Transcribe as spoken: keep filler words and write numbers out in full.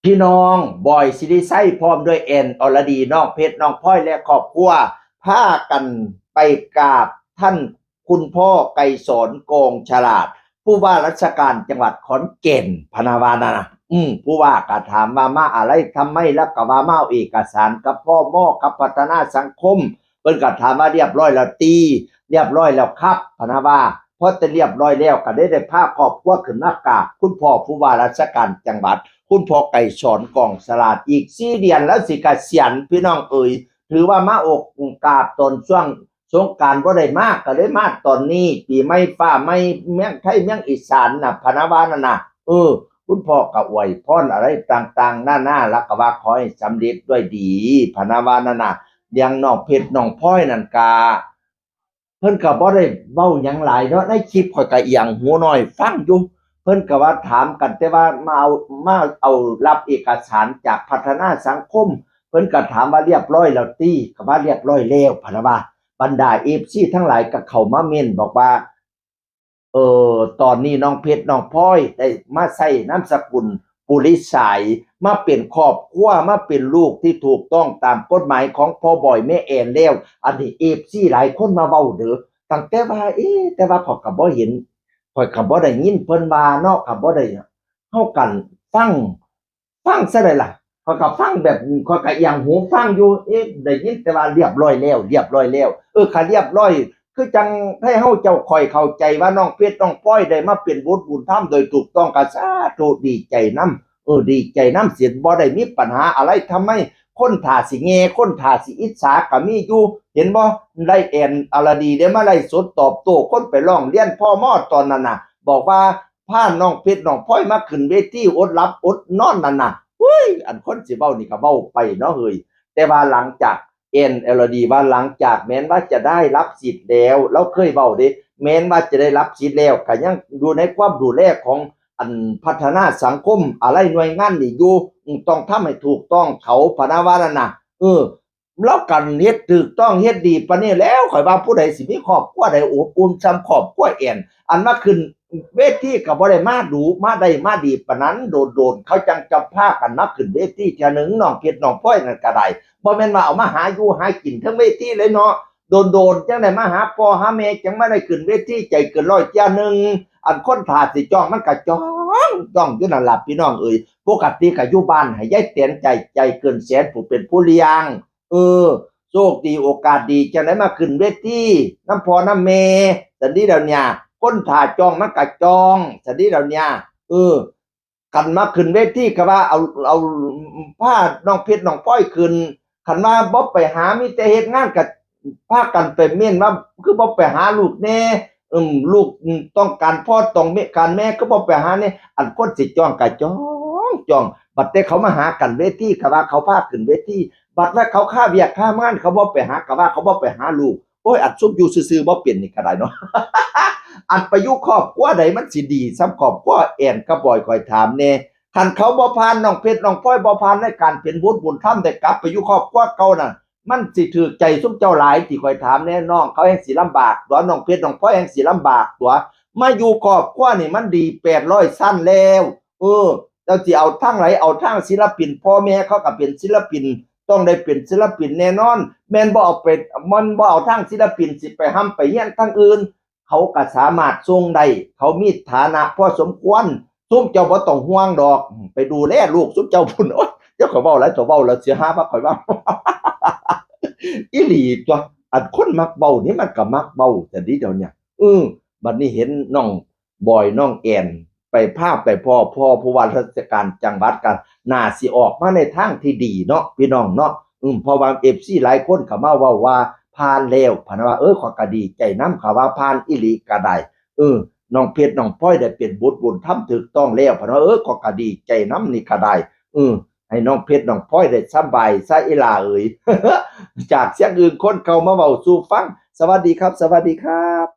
พี่น้อง บอย ศิริชัย พร้อมด้วยแอน อรดี น้องเพชร น้องพลอย และครอบครัว พากันไปกราบท่านคุณพ่อไกรสอน กองฉลาด ผู้ว่าราชการจังหวัดขอนแก่น พะนะว่านะ อืม ผู้ว่าก็ถามว่ามาอะไรทำไม แล้วก็ว่ามาเอาเอกสารกับ พม กับพัฒนาสังคม เพิ่นก็ถามว่าเรียบร้อยแล้วติ เรียบร้อยแล้วครับ พะนะว่า พอแต่เรียบร้อยแล้วก็ได้ได้พาครอบครัวขึ้นมากราบคุณพ่อผู้ว่าราชการจังหวัด คุณพ่อไกรสอน กองฉลาด อีกสี่เดือนแล้วสิเกษียณ พี่น้องเอ๋ย ถือว่ามาอกกราบตอนช่วงสงกรานต์บ่ได้มา ก็เลยมาตอนนี้ ปีใหม่ฟ้าใหม่เมืองไทยเมืองอีสานน่ะ พะนะว่านั่นน่ะ เออ คุณพ่อก็อวยพรอะไรต่างๆนานา แล้วก็ว่าขอให้สำเร็จด้วยดี พะนะว่านั่นน่ะ อย่างน้องเพชรน้องพลอยนั่นกะ เพิ่นก็บ่ได้เว้าหยังหลายเนาะ ในคลิปข้อยก็เอียงหูน้อยฟังอยู่ เพิ่นก็ว่าถามกันแต่ว่ามาเอา มาเอารับเอกสารจากพัฒนาสังคม เพิ่นก็ถามว่าเรียบร้อยแล้วติ ก็ว่าเรียบร้อยแล้ว พะนะว่า บรรดา เอฟซี ทั้งหลายก็เข้ามาเม้นบอกว่า เออ ตอนนี้น้องเพชรน้องพลอยได้มาใช้นามสกุลปุริสาย มาเป็นครอบครัว มาเป็นลูกที่ถูกต้องตามกฎหมายของพ่อบอยแม่แอนแล้ว อันนี้ เอฟซี หลายคนมาเว้าเด้อ ตั้งแต่ว่า เอ๊ะ แต่ว่าข้อยก็บ่เห็น ข้อยก็บ่ได้ยินเพิ่นว่าเนาะ ก็บ่ได้ เฮากันฟัง ฟังซะได้ล่ะ ข้อยก็ฟังแบบ ข้อยก็เอียงหูฟังอยู่ เอ๊ะ ได้ยินแต่ว่าเรียบร้อยแล้ว เรียบร้อยแล้ว เออ คันเรียบร้อย คือจั่งไทเฮาเจ้าข้อยเข้าใจว่าน้องเพชรน้องพลอยได้มาเป็นบุตรบุญธรรมโดยถูกต้อง ก็สาธุ ดีใจนำ เออ ดีใจนำ สิบ่ได้มีปัญหาอะไร ทำไม คนถ้าสิแง่ คนถ้าสิอิจฉาก็มีอยู่ เห็นบ่ ได้แอน อรดี ได้มาไลฟ์สดตอบโต้คนไปร้องเรียน พม ตอนนั้นน่ะ บอกว่าพาน้องเพชรน้องพลอยมาขึ้นเวทีอดหลับอดนอนนั่นน่ะ เฮ้ย อันคนสิเว้านี่ก็เว้าไปเนาะเฮ้ย แต่ว่าหลังจาก แอน อรดี ว่าหลังจากแม้นว่าจะได้รับสิทธิ์แล้ว ลาวเคยเว้าเด้ แม้นว่าจะได้รับสิทธิ์แล้ว ก็ยังอยู่ในความดูแลของอันพัฒนาสังคม อะไรหน่วยงานนี่อยู่ อืม ต้องทำให้ถูกต้องเขา พะนะว่านั่นน่ะ เออ ลาวก็เฮ็ดถูกต้องเฮ็ดดีปานนี้แล้ว ข้อยว่าผู้ใดสิมีครอบครัวใดอบอุ่นส่ำครอบครัวแอน อันมาขึ้นเวทีก็บ่ได้มาดู มาได้มาดีปานนั้น โดนๆ เขาจั่งจะพากันมาขึ้นเวทีเทื่อหนึ่ง น้องเพชรน้องพลอยนั่นก็ได้ บ่แม่นว่าเอามาหาอยู่หากินเทิงเวทีเลยเนาะ โดนๆ จั่งได้มาหาพ่อหาแม่ จั่งมาได้ขึ้นเวทีใจเกินร้อยเทื่อหนึ่ง อันคนถ้าสิจ้องมันก็จ้อง จ้องอยู่นั่นล่ะพี่น้องเอ๋ย ปกติก็อยู่บ้านให้ยายแตนใจ ใจเกินแสนผู้เป็นผู้เลี้ยง เออ โชคดีโอกาสดีจั่งได้มาขึ้นเวทีนำพ่อนำแม่ ซั่นเด้เดี๋ยวเนี่ย คนถ้าจ้องมันก็จ้อง ซั่นเด้เดี๋ยวเนี่ย เออ คันมาขึ้นเวทีก็ว่าเอา เอาพาน้องเพชรน้องพลอยขึ้น คันว่าบ่ไปหา มีแต่เฮ็ดงานก็พากันไปเม้นว่าคือบ่ไปหาลูกแน่ อืม ลูก อืม ต้องการพ่อต้องแม่ การแม่ก็บ่ไปหาแน่ อันคนสิจ้องก็จ้อง จ้อง บัดแต่เขามาหากันเวทีก็ว่าเขาพาขึ้นเวที บัดว่าเขาคาเวียกคางานเขาบ่ไปหาก็ว่าเขาบ่ไปหาลูก โอ้ย อันซุมอยู่ซื่อๆบ่เป็นนี่ก็ได้เนาะ อันไปอยู่ครอบครัวใดมันสิดีส่ำครอบครัวแอนกับบอย ข้อยถามแน่ คันเขาบ่ผ่านน้องเพชรน้องพลอยบ่ผ่านในการเป็นบุตรบุญธรรมได้กลับไปอยู่ครอบครัวเก่านั่น มันสิถืกใจซุมเจ้าหลายติ ข้อยถามแน่ น้องเขาแฮ่งสิลำบากตั๊ว น้องเพชรน้องพลอยแฮ่งสิลำบากตั๊ว มาอยู่ครอบครัวนี่มันดีแปดร้อยชั้นแล้ว เออ เจ้าสิเอาทางไหน เอาทางศิลปิน พ่อแม่เขาก็เป็นศิลปิน ต้องได้เป็นศิลปินแน่นอน แม่นบ่เอาไป มันบ่เอาทางศิลปิน สิไปร่ำไปเรียนทางอื่น เขาก็สามารถส่งได้ เขามีฐานะพอสมควร ซุมเจ้าบ่ต้องห่วงดอก ไปดูแลลูกซุมเจ้าพุ้น โอ๊ย เจ้าข้อยเว้าหลาย เจ้าเว้าแล้วเสียหาว่าข้อยเว้า อีหลีตั๊ว อันคนมักเว้านี่มันก็มักเว้า แต่ดีเดี๋ยวเนี่ย อือ บัดนี้เห็นน้องบอยน้องแอน ไปพาไปพ้อพ่อผู้ว่าราชการจังหวัด ก็น่าสิออกมาในทางที่ดีเนาะ พี่น้องเนาะ อืม เพราะว่า เอฟซี หลายคนก็มาเว้าว่าผ่านแล้ว พะนะว่า เออ ข้อยก็ดีใจนำ เขาว่าผ่านอีหลีก็ได้ เออ น้องเพชรน้องพลอยได้เป็นบุตรบุญธรรมถูกต้องแล้ว พะนะว่า เออ ข้อยก็ดีใจนำนี่ก็ได้ เออ ให้น้องเพชรน้องพลอยได้สำบายซะอีหล่าเอ๋ย จากเสียงอื่นคนเก่ามาเว้าสู่ฟัง สวัสดีครับ สวัสดีครับ